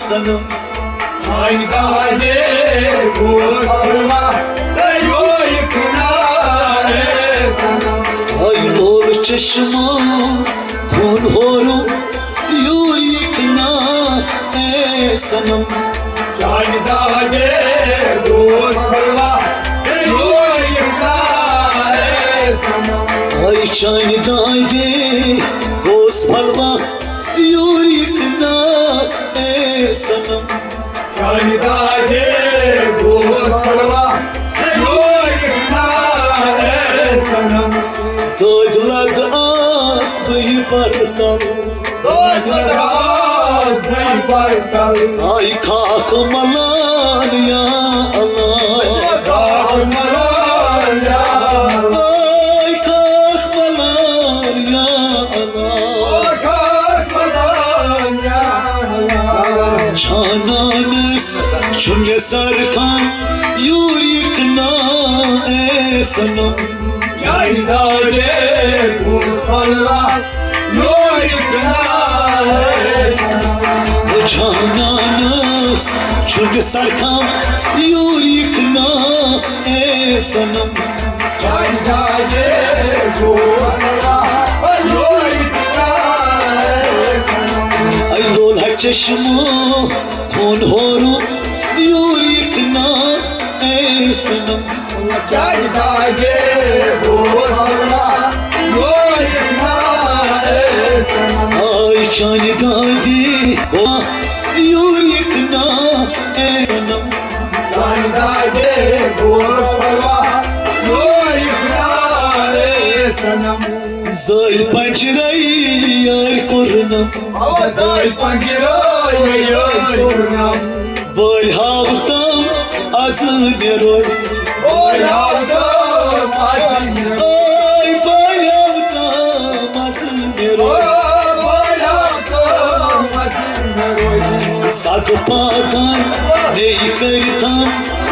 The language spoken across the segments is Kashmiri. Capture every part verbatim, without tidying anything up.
صنم۔ آی دادے گوس پروا، یوری کنا اے صنم۔ آی لول چشمہ خون ہورو، یوری کنا اے صنم۔ چانہ دادے گوس پروا، یوری کنا اے صنم۔ آی چانہ دادے گوس پروا، یوری کنا اے صنم۔ چانہ دادے گوس پروا، یوری کنا اے صنم۔ دود لد آس بہ پرتل۔ دود لد آس بہ پرتل۔ آی خاک ملان یا اللہ۔ خاک ملان یا اللہ۔ آی خاک ملان یا اللہ۔ خاک ملان یا اللہ۔ جانانس چھُ مےٚ سرکھان، یوری کنا اے صنم۔ چانہ دادے گوس پروا، یوری کنا اے صنم۔ جانانس چھُ مےٚ سرکھان، یوری کنا اے صنم۔ چانہ دادے گوس پروا، یوری کنا اے صنم۔ اے لولہ چشمہ خون ہورو، یوری کنا اے صنم۔ چانہ دادے گوس پروا، یوری کنا اے صنم۔ آی چانہ دادے گوس، یوری کنا اے صنم۔ چانہ دادے گوس پروا، یوری کنا اے صنم۔ زٲلۍ پنجرے یٲرۍ کوٚرنم۔ اوا زٲلۍ پنجرے یٲرۍ کوٚرنم۔ بٲلۍ ہاوتم از مےٚ روے۔ بٲلۍ ہاوتم از مےٚ روے۔ آے بٲلۍ ہاوتم از مےٚ روے۔ بٲلۍ ہاوتم از مےٚ روے۔ سگ پادن مے کٔرتم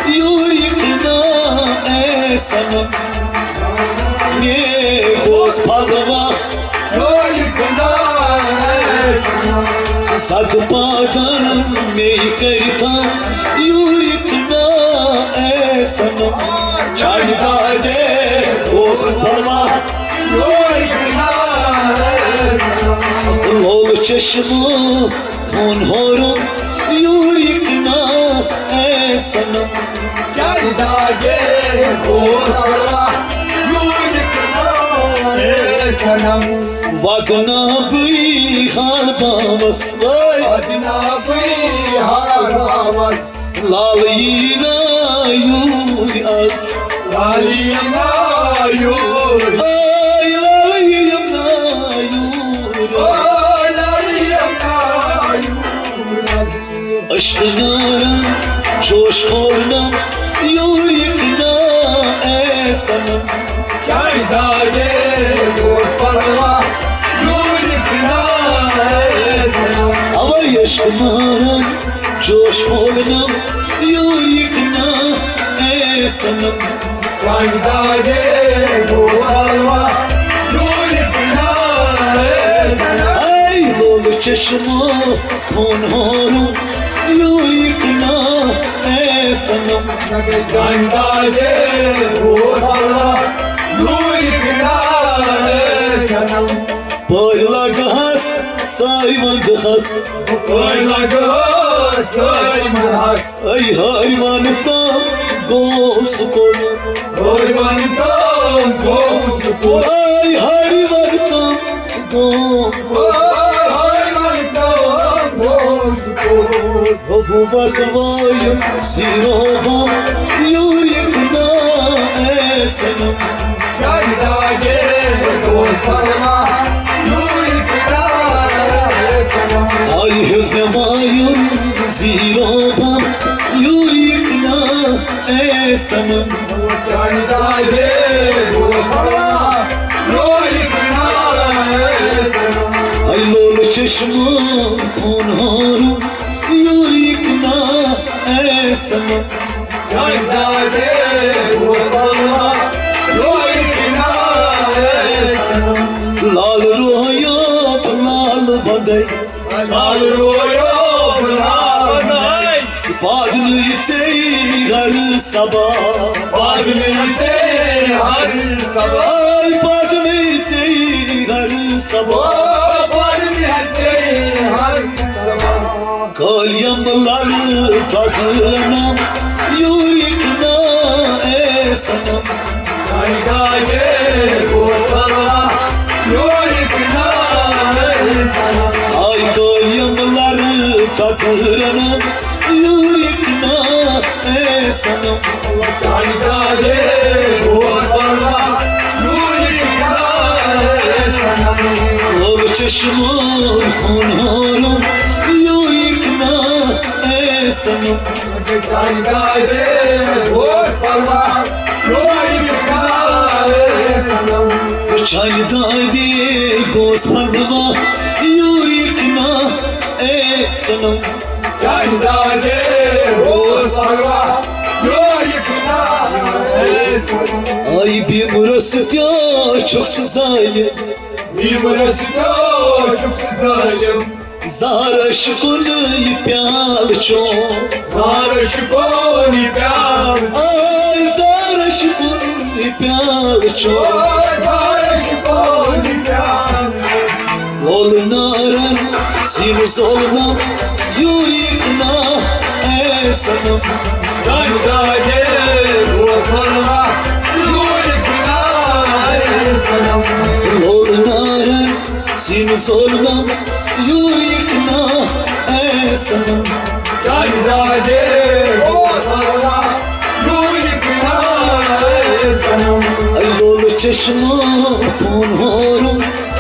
یوری کنا اے صنم۔ مے گوس پروا، یوری کنا اے صنم۔ سگ پادن مے کٔرتم یوری کنا اے صنم۔ چانہ دادے گوس پروا، یوری کنا اے صنم۔ لول چشمہ خون ہورو، یوری کنا اے صنم۔ چانہ دادے گوس پروا، یوری کنا اے صنم۔ ودنہ بی حال باوس وے۔ ودنہ بی حال باوس۔ لال یی نا یوری از۔ لال یی نا یوری۔ اے لال یی نا یوری۔ اے لال یی نا یوری۔ عشق نارن جوش کھولنم، یوری کنا اے صنم۔ چانہ دادے گوس پروا، یوری کنا اے صنم۔ اوے عشق نارن جوش کھولنم، یوری کنا اے صنم۔ چانہ دادے گوس پروا، یوری کنا اے صنم۔ اے لول چشمہ خون ہورو، یوری کنا اے صنم۔ چانہ دادے گوس پروا، یوری کنا اے صنم۔ بٲلۍ لگہس ساروی ونٛدہس۔ بٲلۍ لگہس ساروی ونٛدہس۔ اے ہاروی ونٛدٕ تام گوٚو سُہ کوٚت؟ ہاروی ونٛدٕ تام گوٚو سُہ کوٚت؟ اے ہاروی ونٛدٕ تام سُہ گوٚو۔ اے ہاروی ونٛدٕ تام گوٚو سُہ کوٚت؟ بہٕ وَتہٕ وایَم زیٖرو بم، یوٗرۍ خدا اے صنم۔ چانہِ دادے گوس پلوا، یوٗرۍ خدا اے صنم۔ آیہِ ہیوٚت مےٚ وایُن زیٖرو بم، یوٗرۍ خدا اے صنم۔ چانہِ دادے گوس پلوا، یوٗرۍ خدا اے صنم۔ اے لولہٕ چشمہٕ خوٗن ہورُن، یوٗرۍ خدا اے صنم۔ چانہِ دادے گوس پلوا، یوٗرۍ خدا اے صنم۔ لال رویو لال بدے۔ لال رویو لال پرنٕے ژےٚ ہر سبا۔ پرنٕے ژےٚ ہر سبا۔ آے پرنٕے ژےٚ ہر سبا۔ پرنٕے ژےٚ ہر سبا۔ کٲلۍ یِم لرٕ بدلنم، یوٗرِک نا اے صنم۔ آے کٲلۍ یِم لرٕ بدلنم، یوٗرِک نا اے صنم۔ لول چشمہٕ ہُنٛد ہورُن، یوٗرِک نا اے صنم۔ چانہِ دادے گوس پلوا، یوٗرِک نا اے صنم۔ چانہِ دادے گوس پلوا، یوٗرِک نا اے صنم۔ آے بیمرس کیٛاہ چھُکھ ژٕ ظٲلِم؟ بیمرس کیٛاہ چھُکھ ژٕ ظٲلِم؟ زارش کُن یہِ پیالہٕ چون۔ زارش کُن یہِ پیالہٕ۔ آے زارش کُن یہِ پیالہٕ چون۔ آے زارش کُن یہِ پیالہٕ۔ وول نارن سِنۍ ظلمم، یوٗرِک نا اے صنم۔ چانہِ دادے گوس پلوا، یوٗرِک نا اے صنم۔ وول نارن سِنۍ ظلمم، یوٗرِک نا اے صنم۔ چانہِ دادے گوس پلوا، یوٗرِک نا اے صنم۔ اے لول چشمہٕ ہُنٛد ہورُن،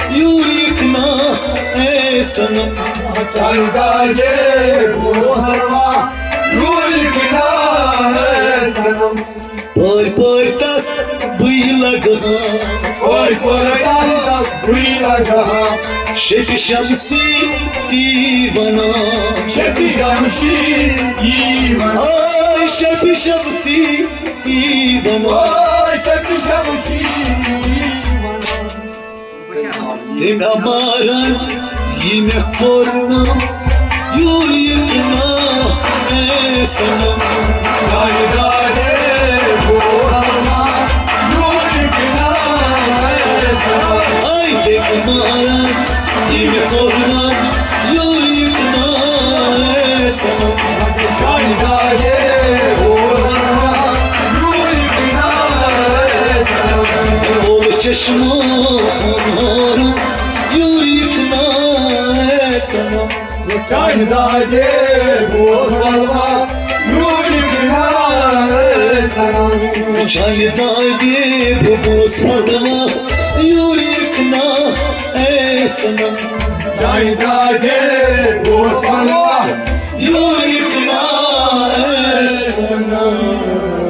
یوٗرِک نا اے صنم۔ چانہِ دادے گوس پلوا، یوٗرِک نا اے صنم۔ پٲرۍ پٲرۍ تس بٕے لگہٕ ہا۔ پٲرۍ پٲرۍ تس بٕے لگہٕ ہا۔ شفیع شمسی تی ونان۔ شفیع شمسی تی ونان۔ آے شفیع شمسی تی ونان۔ آے شفیع شمسی تی ونان۔ تٔمۍ مارن یہِ مےٚ کوٚرنم، یوٗرِک نا اے صنم۔ چانہِ دادے گوس پلوا، یوٗرِک نا اے صنم۔ آے تٔمۍ مارن یہِ مےٚ کوٚرنم، یوٗرِک نا اے صنم۔ چانہِ دادے گوس پلوا، یوٗرِک نا اے صنم۔ وول چشمہٕ ہُنٛد ہورُن، یوٗرِک نا اے صنم۔ چانہِ دادے گوس پلوا، یوٗرِک نا اے صنم۔ چانہِ دادے بہٕ گوس پلوا، یوٗرِک نا اے صنم۔ چانہِ دادے گوس پلوا، یوٗرِک نا اے صنم۔